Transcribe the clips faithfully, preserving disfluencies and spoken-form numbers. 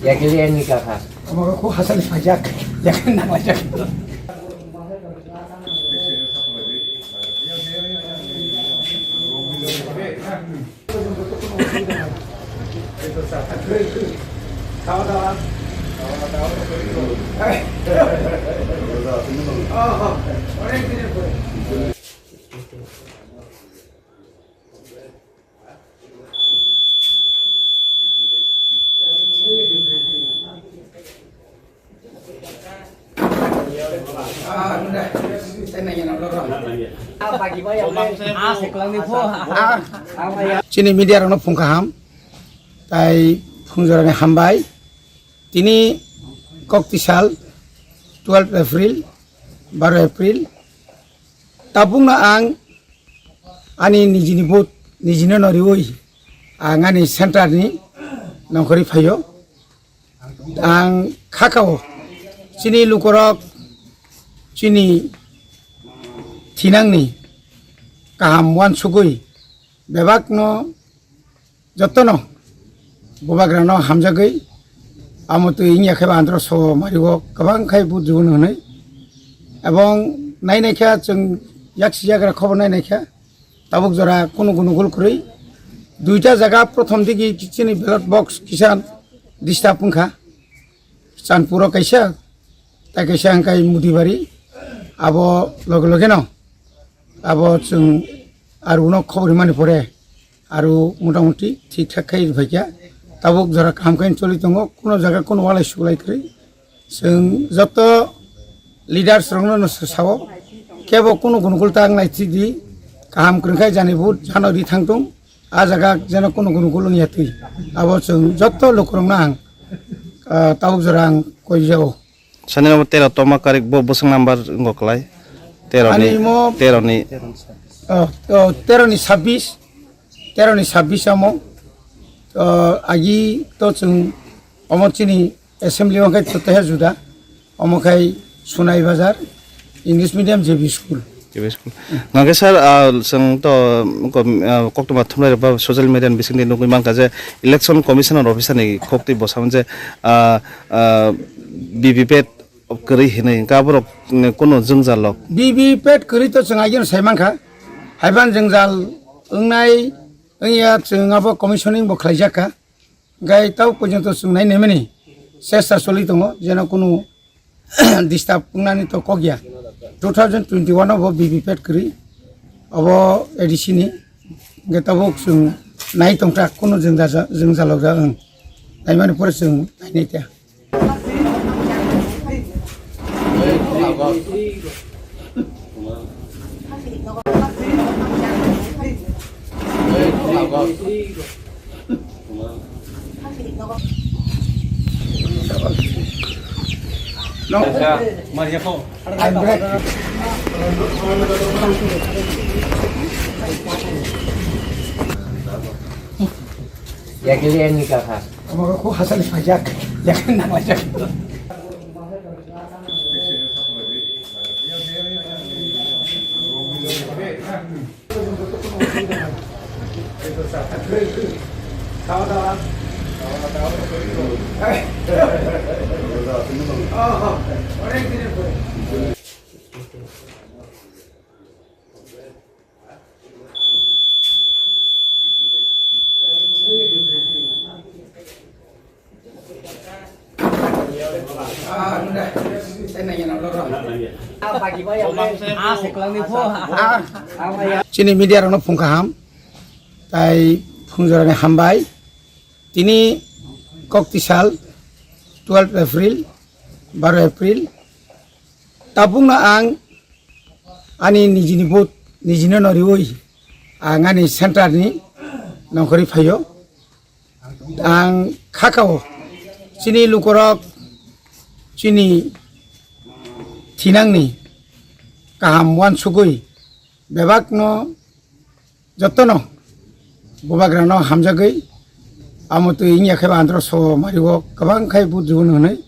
Yakili ani kaka. Omo ko hasal pajak, yakin na pajak. Chini media rokno phung kaham, tai phung jorani hambai. Tini kok tisal twelve April, baro April. Tabukno ang ani nijini vote nijino no riwi ang ani center ni nongkhorwi phaio. Ang khakao chini lukorok chini thinangni kaham uansugwi bebakno jotono bubagrano hamjagwi amo twi wngya khe ba andro so mario kwbang khai vote rwno hwnwi. Ebong nainai khe chwng yaksi yagra khobor nainai khe tabuk jora kunu gunu gul kwrwi duita jaga prothom digi chini ballot box kisa disturb wngkha. Chanpuro kaisa, tai kaisa hwnkhai Mudibari, abo loge loge no abo chwng aru no khobor himani pore aru motamuti thik thak khai rwphaikha. Tabuk jora kaham khai choli tongo, kuno jaga kuno walai suglai kwrwi. Chwng joto leaders rokno no sao, kebo kuno gunu gul ta wngnai thidi, kaham kwrwngkhai jani vote jano ri thangtung, a jaga jeno kuno gunu gul wngya twi. Abo chwng joto lukurokno ang, ah, tabuk jora ang koi jao. Sani number tero toma karik bo bwswk number wngkha kwlai? Tero ni, ani imo tero ni. Oh, oh, tero ni sabbish, tero ni sabbish amo. Oh, agi to chwng omo chini assembly wngkha to teha juda. Omo khai Sunai Bazar, English medium J B school. J B school. Nangkhe sir, ah, chwng to, ko-, ah, koktwma thumnai rok ba social media ni bisingtwi nugwi mankha je election commissioner officer ni kok twi bwsamo je, ah, ah, B V P P A T kwrwi hinwi, hwnkhe aborok, mm, kuno jwngjal rok. B V P P A T kwrwi to chwng ageno sai mankha. Haiban jwngjal wngnai wngya chwng abo commissioning bo khlaijak kha. Gai tau porjonto chwng nai naimani chesta choli tongo, jeno kunu disturb wngnani to kok ya. Two thousand twenty-one o bo B V P P A T kwrwi, obo A D C ni, hwnkhe tabuk chwng nai tongkha, kunu jwngjal, jwngjal rok ja wng. Naimani pore chwng nainai ta. Yakili ani kaka. Omo ko hasal pajak, yakili na pajak. Chini media rokno phung kaham, tai phung jorani hambai. Tini kok tisal twelve April, baro April. Tabukno ang ani nijini vote nijino no riwi ang ani center ni nongkhorwi phaio. Ang khakao chini lukorok chini thinangni kaham uansugwi bebakno jotono bubagrano hamjagwi amo twi wngya khe ba andro so mario kwbang khai vote rwno hwnwi.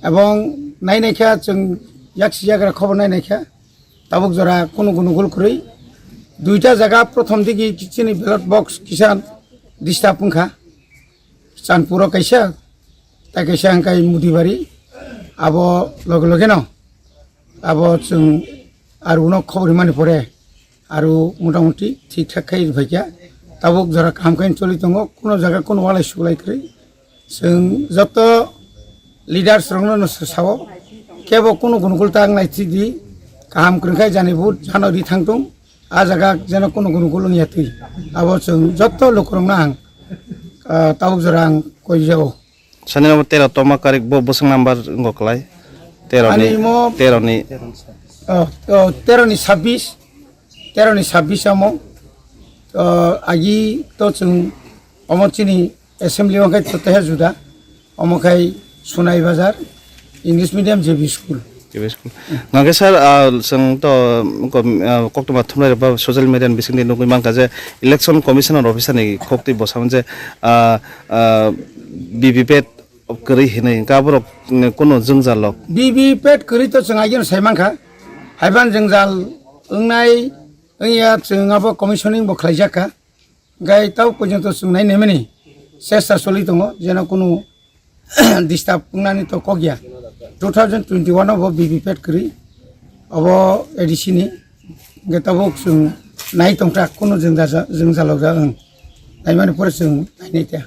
Ebong nainai khe chwng yaksi yagra khobor nainai khe tabuk jora kunu gunu gul kwrwi Duita jaga, prothom digi chini ballot box kisa disturb wngkha, Chanpuro kaisa, tai kaisa hwnkhai Mudibari, abo loge loge no abo chwng aro uno khobor himani pore aro motamuti thik thak khai rwphaikha. Tabuk jora kaham khai choli tongo, kuno jaga kuno walai suglai kwrwi. Chwng joto leaders rokno no sao, kebo kuno gunukul ta wngnai chidi, kaham kwrwngkhai jani vote jano ri thangtung, a jaga jeno kuno gunukul wngya twi. Abo chwng joto lukurokno ang, ah, tabuk jora ang koi jao. Sani number tero toma karik bo bwswk number wngkha kwlai? Tero ni, Ani imo tero ni. Oh, oh, tero ni sabbish, tero ni sabbish amo. Oh, agi to chwng omo chini assembly wngkhai to teha juda. Omo khai Sunai Bazar, English medium J B school. J B school. Nangkhe sir, ah, chwng to, um, ko-, ah, koktwma thumnai rok ba social media ni bisingtwi nugwi mankha je Election Commissioner officer ni khok twi bwsamo je, ah, ah, V V P A T kwrwi hinwi hwnkhe aborok, mm, kuno jwngjal rok. V V P A T kwrwi to chwng ageno sai mankha. Haiban jwngjal wngnai wngya chwng abo commissioning bo khlaijak kha. Gai tau porjonto chwng nai nemani chesta choli tongo, jeno kunu disturb wngnani to kok ya. Two thousand twenty-one o bo V V P A T kwrwi, obo A D C ni, gai tabuk chwng nai tongkha, kunu jwngja-, jwngjalok ja wng. Naimani pore chwng nai nai ta.